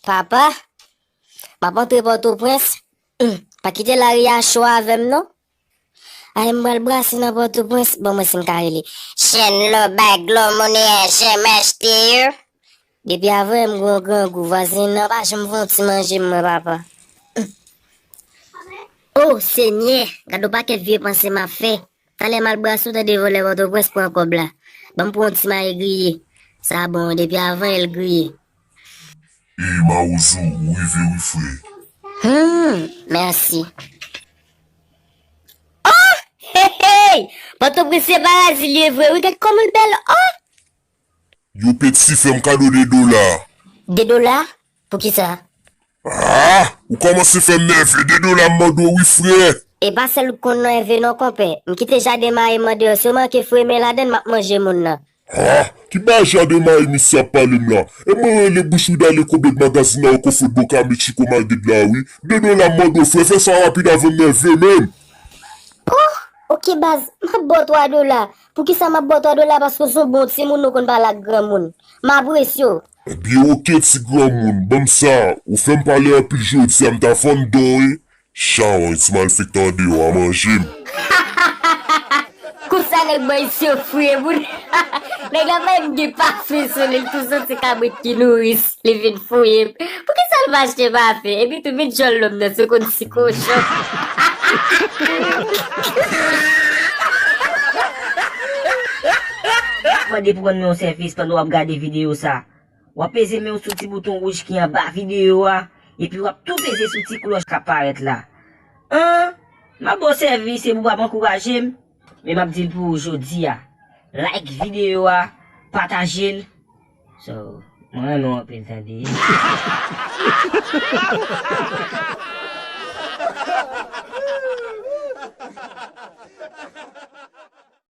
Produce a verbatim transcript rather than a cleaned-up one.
Papa, m ap antre Pòtoprens. Hmm, pa kite lari a cho avè m non. Ay, m pral brase nan Pòtoprens. Bon, mwen si m ka rele. Chenlo, baglo, monnen, jemèch, teyè. Depi avan m gon grangou, vwazen nan pa janm fè yon ti manje m, mwen, papa. O Senyè, gad yon pakèt vye panse m ap fè. Talè m al brase w tande vòlè Pòtoprens pran kòb la. Ban m pran yon ti mayi griye. Sa bon, depi avan el griye. E Mawozo, ou rive wi frè. Hmm, mèsi. Oh! Hey, hey! Pòtoprens se paradi l ye vre wi, gad kòman l bèl, oh! Yo peti fè m kado de dola. De dola? Poukisa? Ah! Ou kòmanse fè m nève, de dola m mande w wi frè. E pa sèl ou k konn nève non konpè. M kite jaden mayi m andeyò, si w manke foure men ladann m ap manje moun nan. Ah! Ki bagay jaden mayi misye ap pale m la? E mwen rele bouch ou dale koubèt magazin nan ankò fout bon ka met chiko mayi de dola wi. De dola m mande w frè, fè sa rapid avan m nève menm. Oh! Oke baz, m ap ba w twa dola. Poukisa m ap ba w twa dola? Paske w se yon bon timoun, ou konn pale ak granmoun. M apresye w. Ebyen oke ti granmoun, ban m sa, ou fè m pale anpil jodi a, m ta fann don wi. Chawony, ti malfektè andeyò a manje m. Konsa nèg bò isi yo fouye moun. Nèg la pa menm gen pafen sou li, l tou santi kabrit ki nouris. Li vin fouye m. Poukisa l pa achte pafen? Epi tou vin djòl lòm nan se konn ti kochon. Mande pou rann mwen yon sèvis pandan w ap gade videyo sa. W ap peze men w sou ti bouton wouj ki anba videyo a, epi w ap tou peze sou ti klòch k ap parèt la. An, m ap ba w sèvis epi w p ap ankouraje m, men m ap di l pou ou jodi a. Like videyo a, pataje l. So, mwen renmen w anpil tande.